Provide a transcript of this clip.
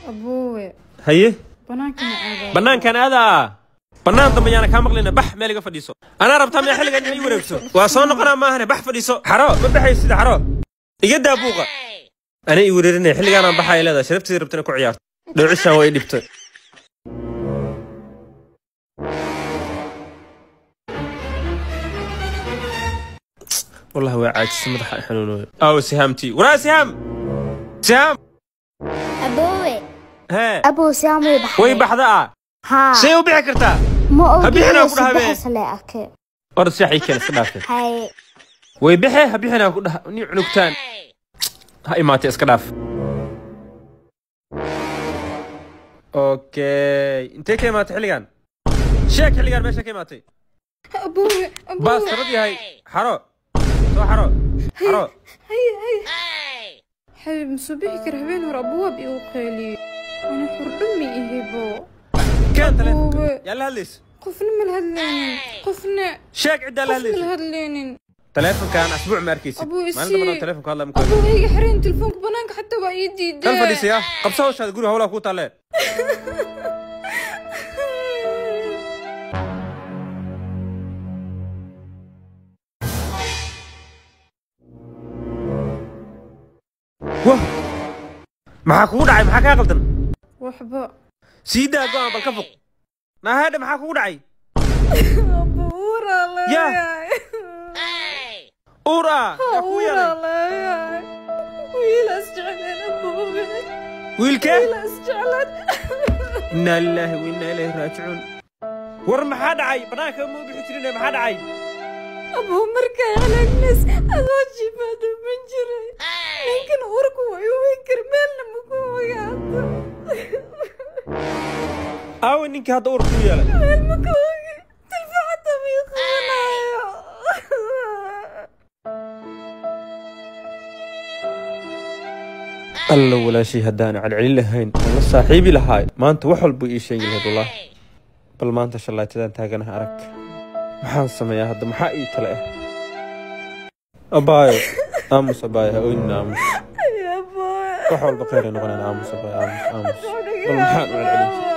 Aboowe. Haye. Banaankan aadaa. Banaankan aadaa. Bannaan dambe yaana kaa maqlayna, bax meel iga fadhiiso. Anaa rabtaa miyaa xilligan inay wareegso? Waa soo noqonaa maahane, bax fadhiiso. Xaro ma baxayso sida xaro. Iga daa buuqa. Ana ii wareerinaya xilligaanaan baxaya leedahay, sharafteeda rabtana ku ciyaarto. Dhoocishaan waa ii dhibtay. Wallahi waa caajisay, madaxa i xanuunayo. Aawo Sihaamtii? Waraa Sihaam, Sihaam. Aboowe. Hee. Abow, Sihaam way baxday. Way baxda ah? Haa. See u bixi kartaa? Ma Ha bixinaa ogi. Ku dhaha be. Baxas le arkay. Orod shaax ii keen, iska dhaafe. Haye. Way bixe, ha bixinaa ku dhaha ni cunugtaan ha imaatay, iska dhaaf. Okay, intee ka imaatay xilligan? Sheeg xilligan meesha ka imaatay. Aboowe, aboowe. Baastarad yahay. Xaro soo xaro, xaro. Haye haye xabiib, ma soo bixi kara. Habeen hore abuwaab igu qeyliyey, ana xurdhumi ihibo. Keen taleefonka. Aboowe. Yaa la hadlaysa? Qofna ma la hadlaynin, qofna. Sheeg ciddaa la Qof ma la hadlaysa. hadlaynin. Taleefonkan asbuuc ma arkaysid. Abuu, maalin dambe isii. Taleefonka hadla ma ku. Abuu, hayga xireen telefoonka banaanka xataa waa ii diidee. Kan fadhiisaya, qabso hawshaada, guri hawlaha kuu taalee. Wah, maxaa kugu dhacay? Maxaa kaa qaldan? Waxba. Sii daa go'an, bal ka foq naahadha. Maxaa kugu dhacay? Abuu, uuraa Yaa. leeyahay. Uur ah yaa kuu Uuraa yeelay? leeyahay. Wiilaas jecleen, aboowe. Wiilkee? Wiilaas jecleen. Innaa lilaahi wa innaa ilayhi raajicuun. War maxaa dhacay? Banaanka ma u bixi jirin, maxaa dhacay? Abuu, markaa halaagnays adoo jiifaa dhuman jiray. Ninkan uurku way u weyn kar, meelna ma ku ogaato. Aawe ninkii hadda uur kuu yeelay? Meel ma ku ogi, tilfaa xataa ma ii qabanaayo. Alla walaashay, haddaan celcelin lahayn oon la saaxiibi lahaay, maanta wax walbuu ii sheegi lahayd wallaahi. Bal maanta shallaaytadaan taaganaha arag. Maxaan sameeyaa hadda? Maxaa ii tale ah? Abaayo aamus, abaayo ha ooynin, aamus. Wax walba khayr ay noqonayaan. Aamus abaayo, aamus, aamus. Bal maxaan u celcelin jiray?